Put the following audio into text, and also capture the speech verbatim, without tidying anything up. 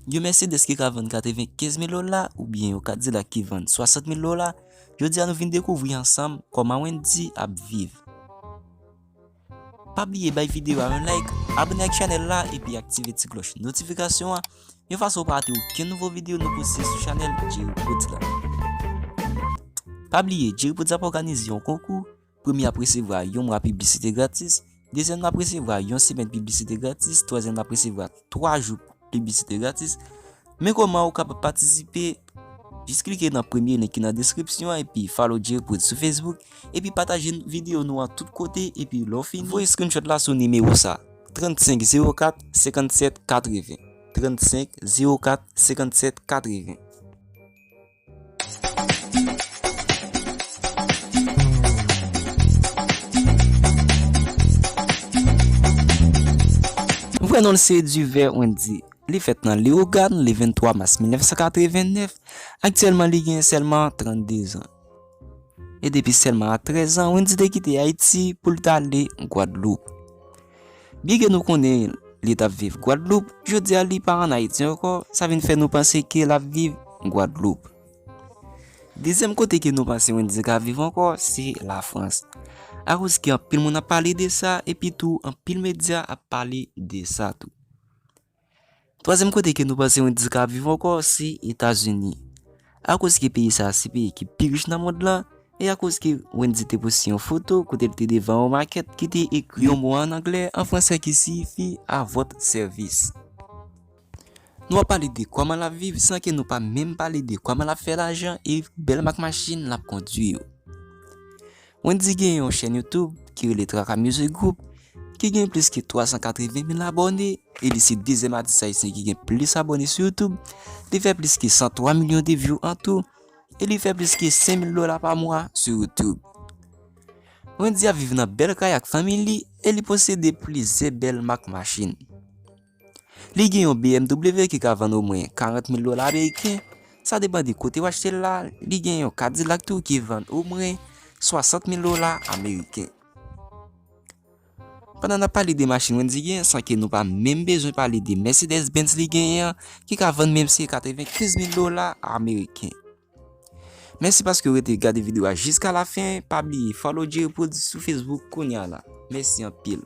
Yon Mercedes ki ka vann katrevenkenz mil dola oubyen yon Cadillac ki vann swasant mil dola, jodi a nou vin dekouvri ansanm kòman Wendyy ap viv. Pa bliye bay videyo a yon like, abòne ak chanèl la epi aktive ti klòch notifikasyon an, yon fason w pa rate okenn nouvo videyo nou poste sou chanèl Jerry Prodz la. Pa bliye, Jerry Prodz ap òganize yon konkou. Premye ap resevwa yon mwa piblisite gratis, dezyèm nan ap resevwa yon semèn piblisite gratis, twazyèm nan ap resevwa twa jou piblisite gratis. Men kòman ou kapab patisipe? Jis klike nan premye link ki nan deskripsyon an epi follow Jerry Prodz sou Facebook, epi pataje videyo nou an tout kote, epi lè w fini, voye screenshot la sou nimewo sa, trannsenk zewo kat senkannsèt katreven, trannsenk zewo kat senkannsèt katreven. Vrè non l se Duvert Wendy. Li fèt nan Leyogàn le venntwa mas mil nèf san katrevennèf. Aktyèlman, li gen sèlman trannde zan. E depi sèlman a trèz an, Wendy te kite Ayiti pou l t ale Gwadloup. Byen ke nou konnen li t ap viv Gwadloup, jodi a li pa ann Ayiti ankò, sa vin fè nou panse ke l ap viv Gwadloup. Dezyèm kote ke nou panse Wendy ka viv ankò, se Lafrans. Akoz ke anpil moun ap pale de sa, epi tou anpil medya ap pale de sa tou. Twazyèm kote ke nou panse Wendy ka viv ankò, se Etazini. Akoz ke peyi sa a se peyi ki pi rich nan mond lan, e akoz ke Wendy te poste yon foto kote l te devan yon makèt ki te ekri yon mo an anglè, an fransè ki siyifi à votre service. Nou ap pale de kòman l ap viv san ke nou pa menm pale de kòman l ap fè lajan e bèl mak machin l ap kondui yo. Wendy gen yon chèn YouTube ki rele Traka Music Group, ki gen plis ke twa san katreven mil abòne, e li se dezyèm atis ayisyen ki gen plis abòne sou YouTube. Li fè plis ke san twa milyon de view an tou, e li fè plis ke senk mil dola pa mwa sou YouTube. Wendy ap viv nan bèl kay ak fanmi li, e li posede plizyè bèl mak machin. Li gen yon B M W ki ka vann omwen karant mil dola ameriken. Sa depann de kote w achte l la. Li gen yon Cadillac tou ki vann omwen swasant mil dola ameriken. Pandan n ap pale de machin Wendy gen, san ke nou pa menm bezwen pale de Mercedes Benz li genyen an, ki ka vann menm se katrevenkenz mil dola ameriken. Mèsi paske w rete gade videyo a jiska lafen. Pa bliye follow Jerry Prodz sou Facebook kounye a la. Mèsi anpil.